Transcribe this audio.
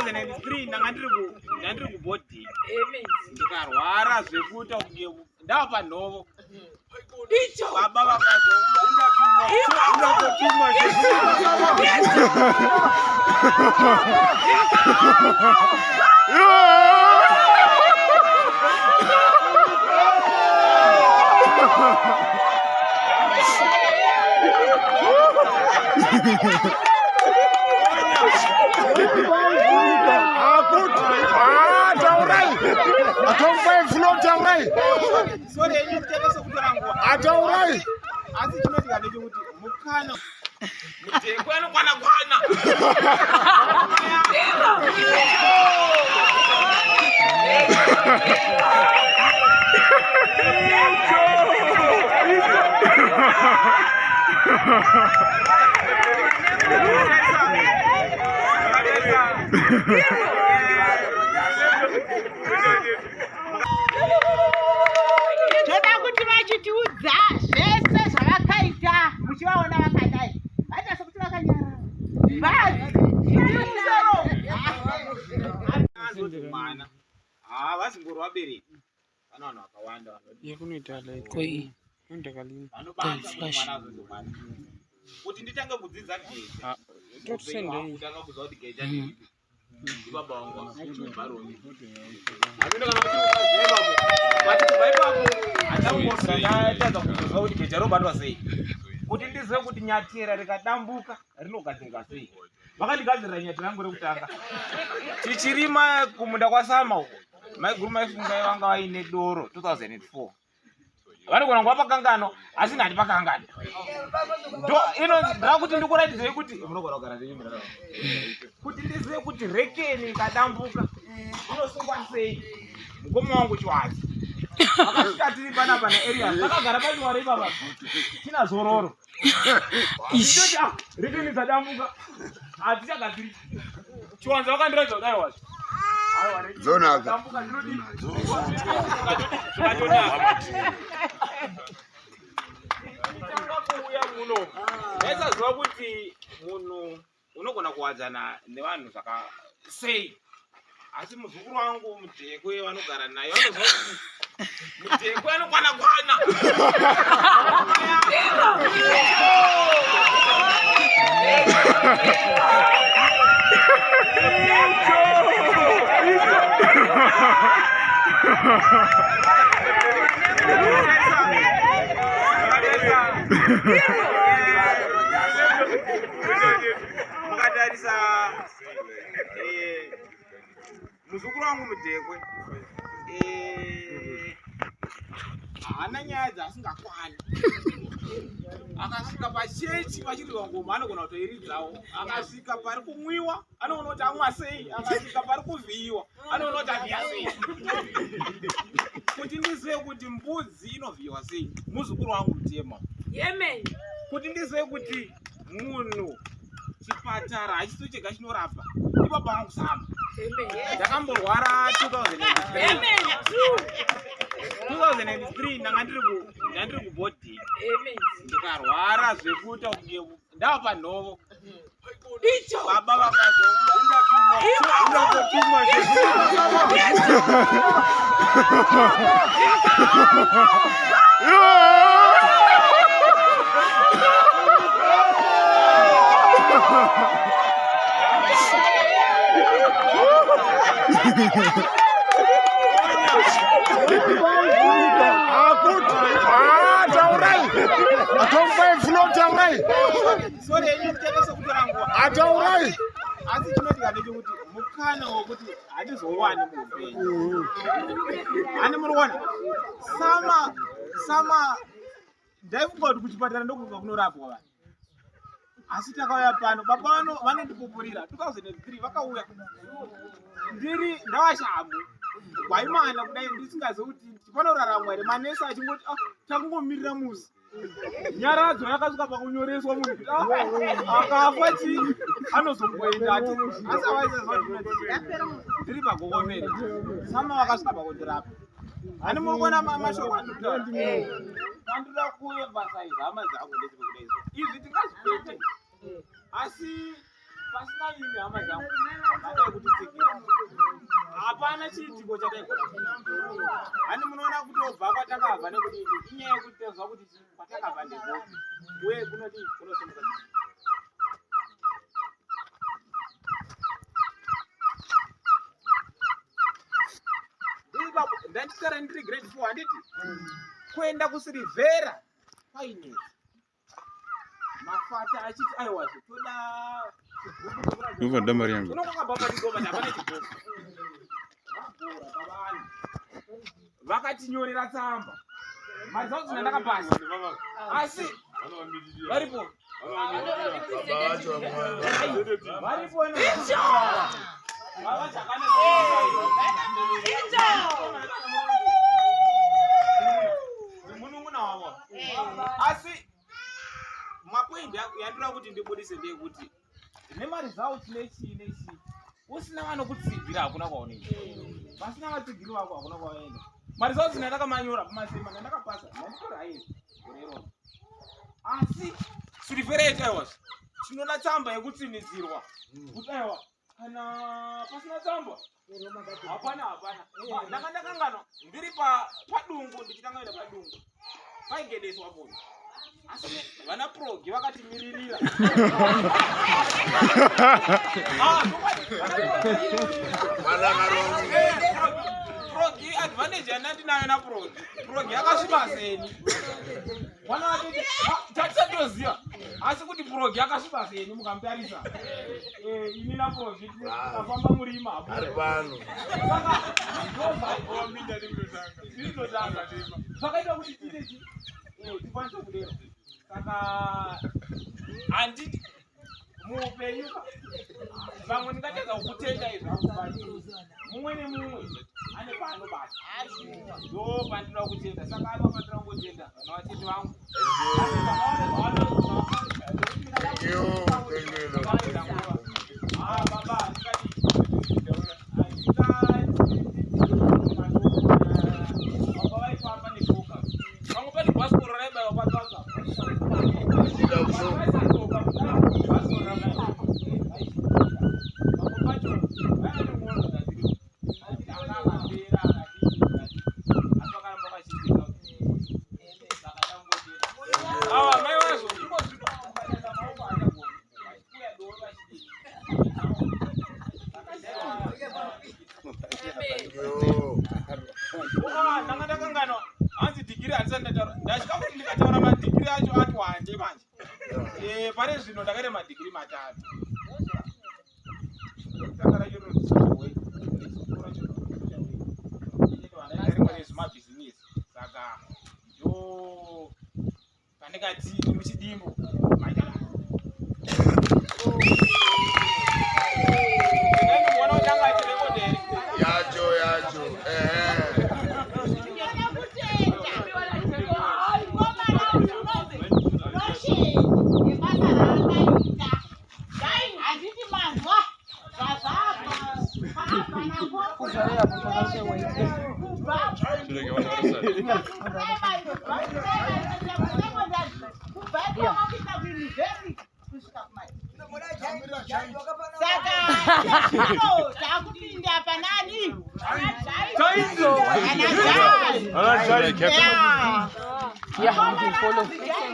2003 ndanga ndiri ku ndanga ndiri kubhodhi ndikarwara zvekuita kunge ndava panhovo. Baba vakazouya. Unakotumwa. Taurai, atombai fulo, taurai. Sorry yenyu kuchata sekutora nguva. Ataurai. Asi chinoitika ndechekuti mukana muteko anokwana kwana. Toda kuti vachitiudza zvese zvavakaita muchivaona vakadai, vaita sekuti vakanyarara. Anzoti mwana havazingori vabereki, vana vanhu vakawanda Yekunoita like koi inoita kalini. vanobata kuti Flash. mwana azonzi mwana. Kuti nditange kudzidza geja, Ah, totusendei. kutanga kuziva kuti geja nderipi, ndibaba vangu varomi. Hameno kana kuti ukaziva ipapo, but kubva ipapo handambondatadza kuzoziva kuti geja robatwa sei, kuti ndizive kuti nyatera rikadambuka rinogadzirwa sei. Vakandigadzirira nyatera rangu rekutanga tichirima kumunda kwaSama uko. Maiguru maifungai vanga vaine doro 2004, vanogona kuva pakangano, asi nhati pakangano ndo ino ndakuti ndikuratidzei kuti munogona kugara zvenyu murara, kuti ndizive kuti rekeni ikadambuka inosungwa sei. Mukoma wangu Chiwazi akasvika tiri panapa naErias, takagara pachiwaro ipapa tina zororo. Ndoti, ah, rekeni dzadambuka, hatichagadziri. Chiwanza vakandiratidza kudai wacho. Dzonaka. Dambuka ndinodii? Zvakatonaka. Tanga kuuya muno, ndaisaziva kuti munhu unogona kuwadzana nevanhu zvaka sei, asi muzukuru wangu Mudhekwe vanogara naye vanoziva kuti Mudhekwe anokwana kwana. Mukatarisa muzukuru wangu Mudhekwe, haana nyaya dzaasingakwani. Akasvika pachechi pachirirwa ngoma, anogona kutoiridzawo. Akasvika pari kumwiwa, anoona kuti amwa sei. Akasvika pari kuvhiyiwa, anoona kuti avhiya sei. Kuti ndizive kuti mbudzi inovhiyiwa sei, muzukuru wangu Mutema. Kuti ndizive kuti munhu chipatara hachisi chega chinorapa, ndibaba vangu Sama. Ndakamborwara 2003, 2003 ndanga ndiri ku ndanga ndiri kubhodhi ndikarwara zvekuita kunge ndava panhovo. Baba vakazouya. Unakotumwa. Akuti, ah, taurai. Atombai fulo, taurai. Sorry yenyu kuchata sekutora nguva. Ataurai. Asi chinoitika ndechekuti mukana wokuti handizowani muupenyu hani muri kuona Sama. Sama ndaifunga kuti kuchipatara ndokunga kunorapwa vanhu, asi takauya pano, baba vano vanondipupurira. 2003 vakauya ndiri ndavashambu gwaimana kudai, ndisingazivi kuti panoraramwa here. Manesi achingoti, ah, takungomirira musi nyaradzo yakasvika pakunyoreswa munhu kuti, ah, akafa chi anozongoenda ati, asi havaisaziva kuti ndiri pagokomere. Sama vakasvika pakundirapa. Hani muri kuona mashoko andinotaura? Pandoda kuemphasize, hama dzangu, ndechekudai so izvi tingazvikwete, asi pasina imi hama dzangu madai kutitsigira. Hapana chiitiko chataigona hani munoona kutobva kwatakabva nekuti inyaya yekuti tazwa kuti kwatakabva ndekupi uye kunodii kunosimuka. Ipapo ndandisara ndiri grade 4 handiti kuenda kusirivhera kwainetsa mafata achiti aiwazve toda Ndobva mari yangu. unokakabhabhatigoba hapana chibhuku vagora pavanhu vakatinyorera tsamba maresults ndandakapasa asi varipo varipo munun'una wavo. Asi mapoindi yandinoda kuti ndibudise ndeyekuti nemaresults nechii nechii usina vanokutsigira hakuna kwaunoenda, pasina vatsigiri vako hakuna kwaunoenda. Maresults ndandakamanyora pamasema ndandakapasa ndanditora highest gore iroro, asi surifere yetu aiwazve tinoda tsamba yekutsinidzirwa kuti aiwa kana pasina tsamba hapana hapana. Ndanga ndakanganwa ndiri padungu ndichitanga kuenda padungu paigedeswa munhu asi vana progi vakatimiririra. Ah, chokwadi, vana Progi. Advantage yandandinayo naprogi, progi yakasviba seni. Wana vatete tatisatoziva asi kuti progi yakasviba seni mukamutarisa. Ini naprogi tikafamba murima Ari pano. Saka ndozvinotanga zvakaita kuti tiite chi tikwanise kudero. Saka handiti muupenyu vamwe ndingatadza kukutenda izvako, but mumwe nemumwe ane paanobata ndo pandinoda kutenda. Saka apa pandinoda kungotenda vana vatete vangu. Thank you, thank you, thank you. Ah, baba, handingadi baba vaifamba netsoka, pamwe pane bhasikoro raibaiwa patsatsa. Achida kushoka. Vaisadzoka bhasikoro rabaiwa, pamwe pacho vaiva nemwoyo dzadziri anga akapera akadii akadii, asi vakaramba vachiita. Saka ndangotenda ava mai vazvo iko zvino ukatarisa maoko achagoni vachikuya doro vachidii. Saka Thank you. Ah, ndanga ndakanganwa hanzi dhigiri handisati ndataura. Ndatya kuti ndikataura madhigiri acho ati wande manje. Pari zvino ndakaita madhigiri 3. Rekutanga racho rinonzi social work, rechikuru racho rinonzi social work, ndaita rimwe rezvemabhizinesi. Saka ndo pandingati muchidimbo maita. Ndaimuona kuti anga achirekodha here? Yacho, yacho. Ehe. Ndinoda kutenda mukomana uyu unonzi Roshen nebasa raakaita. Dai handiti manzwa zvazvabva paabva napo kubva kuprimary, kubva ikoko kuenda kuyunivhesiti kusvika kumati. Saka zvino takupinda panani? Chaidzo. Ana Jai. Ana Jai. Yeah. Yeah, follow. Jai.